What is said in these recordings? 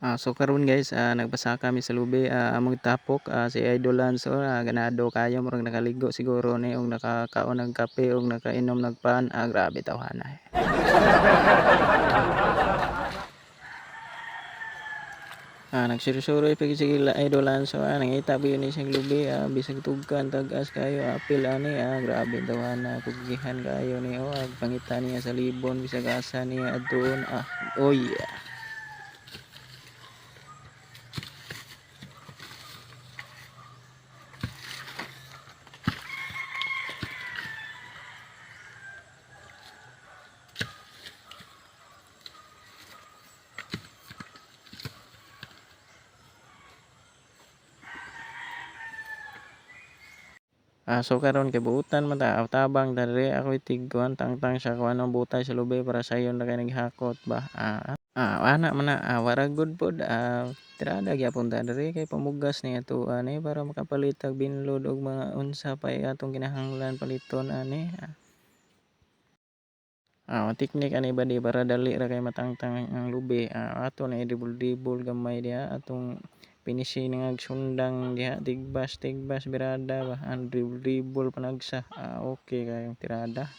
So karon guys, nagpasaka mi sa lubi, among tapok, si Idol Lance, oh, ganado kayo, murag nakaligo siguro ni og nakakaon og kape og nakainom nag pan, grabe tawhana eh. Nagsuroy-suroy pa gyud si Idol Lance, nangita ba yun ni siyang lubi, bisag tugkan tag-as kayo, apil ani, grabe tawhana, kugihan kayo ni, oh, pangita niya sa libon bisag asa niya adtuon, oh yeah. So karon kay buotan man ta tabang diri ako'y tigkuan tangtang sa kuan ang butay sa lubi para sayon ra kay naghakot ba. Ana man na, wara gud pod, tirada gyapon ta diri kay pamugas ni atoa ni para makapalit tag binlod og mga unsa pa atong kinahanglan paliton ani. Teknik ani badi para dali ra kay matangtang ang lubi, ato na i-dribble-dribble gamay diha atong finishing nga sundang diha tigbas tigbas birada ba, ang dribble dribble panagsa, okay kayong tirada.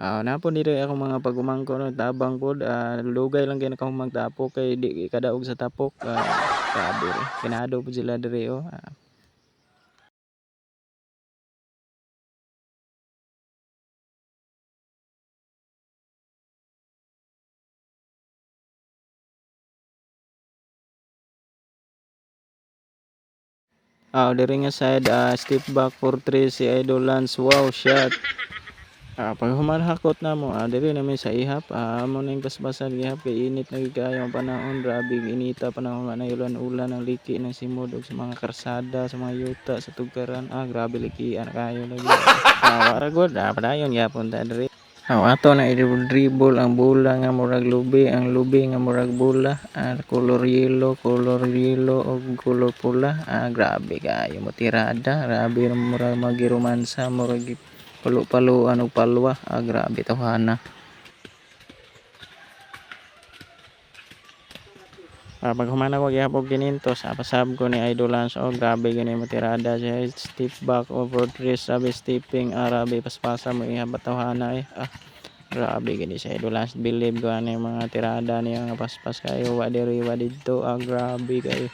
Naa po diri akong mga pag-umangkon no, tabang pod, dugay lang kay nakahumang tapok kay di kadaog sa tapok, grabe ra ganado pud sila diri oh. Diri nga side, step back for 3 si Idol Lance, wow shot. Pag human hakot namo, diri na mi sa ihap, amo ning basbasan gihap kay init na gyud kaayo ang panahon, grabe inita panahon, wa nay ulan-ulan, ang liki ng simod og sa mga karsada, sa mga yuta sa tugkaran, grabe likian kaayo lagi. Wara gud, padayon gyapon ta diri. Ato na i-dribble ang bola nga murag lubi, ang lubi nga murag bola, color yellow og color pula, grabe kaayo mo tirada, grabe murag magiromansa, murag palo-paloan og palwa, grabe tawhana. Pag human ako gihap og kinintos, pasab ko ni Idol Lance, oh grabe gani mo tirada siya, step back over 3, sabi stepping, grabe paspasa mo ihap tawhana eh. Grabe gani si Idol Lance, believe ko ani mga tirada niya nga paspas kayo, wa diri wa didto, grabe kayo.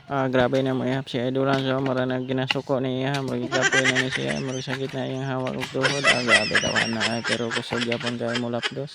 Grabe na mo ihap si Idol Lance, oh, mura na ginasuko ni iya, mura gikapoy na ni siya, mura sakit na iyang hawak og tuhod, grabe tawhana ay, pero kusog gyapon kay mo lapdos.